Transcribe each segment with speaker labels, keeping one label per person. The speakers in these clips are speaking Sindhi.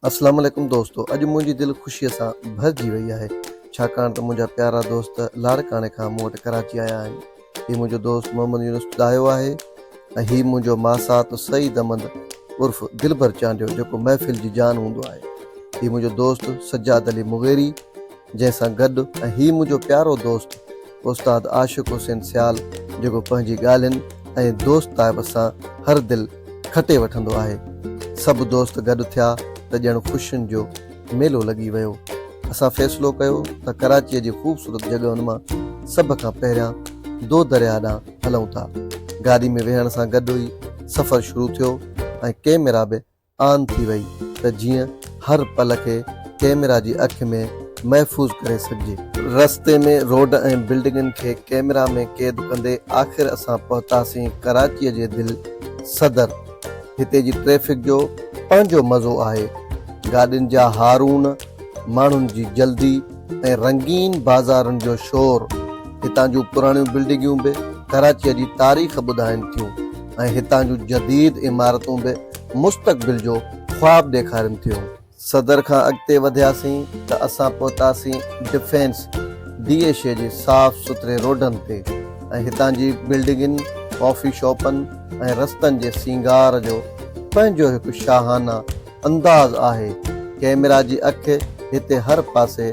Speaker 1: اسلام عليڪم دوستو اڄ منهنجي دل خوشي سان ڀرجي وئي آهي ڇاڪاڻ ته منهنجا پيارا دوست لاڙڪاڻي کان مون وٽ ڪراچي آيا آهن هي منهنجو دوست محمد يونس ڏاهيو آهي ۽ هي منهنجو ماسات سعيد احمد عرف دلبر چانڊيو جيڪو محفل جي جان هوندو آهي هي منهنجو دوست سجاد علي مغيري جنهن سان گڏ ۽ هي منهنجو پيارو دوست استاد عاشق حسين سيال جيڪو پنهنجي ڳالهين ۽ دوستائپ سان هر دل کٽي وٺندو آهي. سڀ دوست گڏ ٿيا ته ڄڻ خوشين جو ميلو لڳي ويو. اسان فيصلو ڪيو ته ڪراچيء جي خوبصورت جڳهن مان سڀ کان پهريان دو درياهه ڏانهن هلون ٿا. گاڏي ۾ ويهڻ سان گڏ ئي سفر شروع ٿيو ۽ ڪئميرا به آن ٿي وئي ته جيئن هر پل کي ڪئميرا جي اک ۾ محفوظ ڪري سگهجي. رستي ۾ روڊ ۽ بلڊنگن کي ڪئميرا ۾ قيد ڪندي آخر اسان پهتاسين ڪراچيء جي دل صدر. هتي جي ٽريفڪ جو پنهنجو مزو آهي. گاڏين جا هارون، ماڻهن جي جلدي ۽ رنگين بازارن جو شور. هتان جون پراڻيون بلڊنگيون به ڪراچيء جي تاريخ ٻڌائين ٿيون ۽ هتان جون جديد عمارتون به مستقبل جو خواب ڏيکارين ٿيون. صدر کان اڳتي وڌياسين ته اسان پهتاسين ڊفينس ڊي ايش اي جي صاف سٿري روڊن تي ۽ هتان جي بلڊنگن، ڪافي شاپن ۽ رستن جي سينگار جو پنهنجو هڪ شاهانه انداز آهي. ڪئميرا جي اک هتي هر پاسي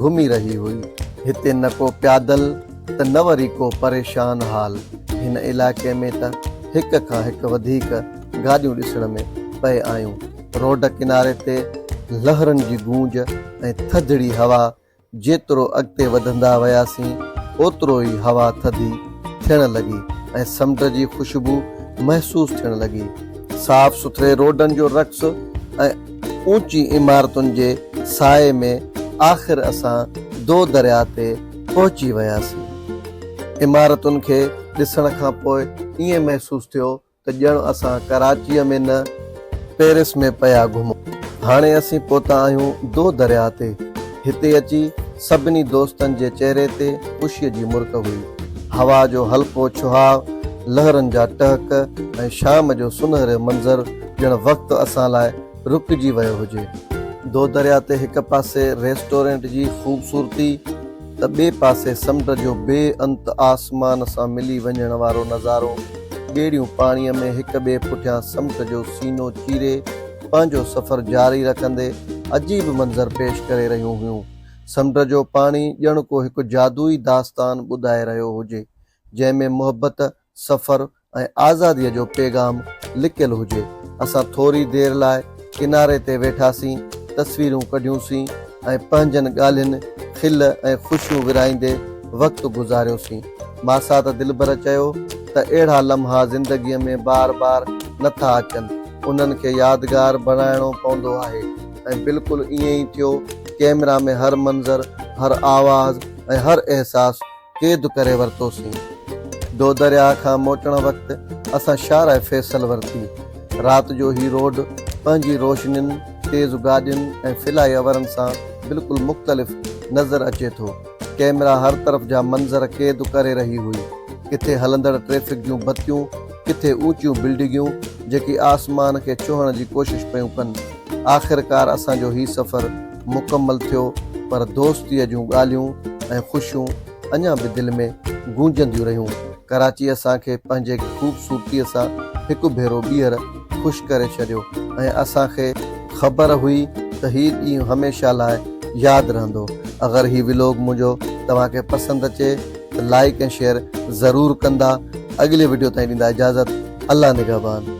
Speaker 1: گهمي رهي هئي. هتي نه ڪو پيادل ته نه وري ڪو پريشان حال. هن علائقي ۾ ته هڪ کان هڪ وڌيڪ گاڏيون ڏسڻ ۾ پئي آيون. روڊ ڪناري تي لهرن جي گونج ۽ ٿڌڙي هوا جيترو اڳتي وڌندا وياسين اوترو ئي هوا ٿڌي ٿيڻ لڳي ۽ سمنڊ جي خوشبو محسوس ٿيڻ لڳي. صاف سٿري روڊن جو رقص ۽ اوچي عمارتن جي سائي ۾ آخر اسان دو درياء تي پهچي وياسين. عمارتن کي ڏسڻ کان پوء ائين محسوس ٿيو ته ڄڻ اسان ڪراچيء ۾ نه پيرس ۾ پيا گهمون. هاڻي اسين پهتا آهيون دو درياء تي. هتي اچي سڀني دوستن جي چهري تي خوشيء جي مرڪ هئي. هوا جو هلڪو ڇهاء، لهرن جا ٽهڪ ۽ شام جو سنهري منظر ڄڻ وقت اسان لاء رڪجي ويو هجي. دو درياء تي هڪ پاسي ريسٽورنٽ جي خوبصورتي ته ٻئي پاسي سمنڊ جو بي انت آسمان سان ملي وڃڻ وارو نظارو، ٻيڙيون پاڻيء ۾ هڪ ٻئي پٺيان سمنڊ جو سينو چيري پنهنجو سفر جاري رکندي عجيب منظر پيش ڪري رهيون هيون. سمنڊ جو پاڻي ڄڻ ڪو هڪ جادوئي داستان ٻڌائي رهيو هجي، جنهن ۾ محبت، سفر ۽ آزاديء جو پيغام لڪيل هجي. اسان ٿوري دير لاء ڪناري تي ويٺاسين، تصويرون ڪڍيونسين ۽ پنهنجن ڳالهين، کل ۽ خوشيون ورهائيندي وقت گذاريوسين. ماسات دلبر چيو ته اهڙا لمحا زندگيء ۾ بار بار نه ٿا اچن، انهن کي يادگار بڻائڻو پوندو آهي ۽ بلڪل ائين ئي ٿيو، ڪئميرا ۾ هر منظر، هر آواز ۽ هر احساس قيد ڪري ورتوسين. دودرياهه کان موٽڻ وقت اسان شاهراهه فيصل ورتي. رات جو هي روڊ پنهنجي روشنين، تيز گاڏين ۽ فلائي اوورن سان بلڪل مختلف نظر اچي ٿو. ڪئميرا هر طرف جا منظر قيد ڪري رهي هئي. ڪٿي هلندڙ ٽريفڪ جون بتيون، ڪٿي اوچيون بلڊنگيون جيڪي آسمان کي ڇهڻ جي ڪوشش پيون ڪن. آخرڪار اسان جو هي سفر مڪمل ٿيو پر دوستيء جون ڳالهيون ۽ خوشيون اڃا به دل ۾ گونجنديون رهيون. ڪراچي اسان کي پنهنجي خوبصورتيء سان هڪ ڀيرو ٻيهر خوش ڪري ڇڏيو ۽ اسان کي خبر هئي ته هي ڏينهن هميشه لاء ياد رهندو. اگر هي ولاگ منهنجو توهان کي پسند اچي ته لائيڪ ۽ شيئر ضرور ڪندا. اڳلي وڊيو تائين ڏيندا اجازت. الله نگهبان.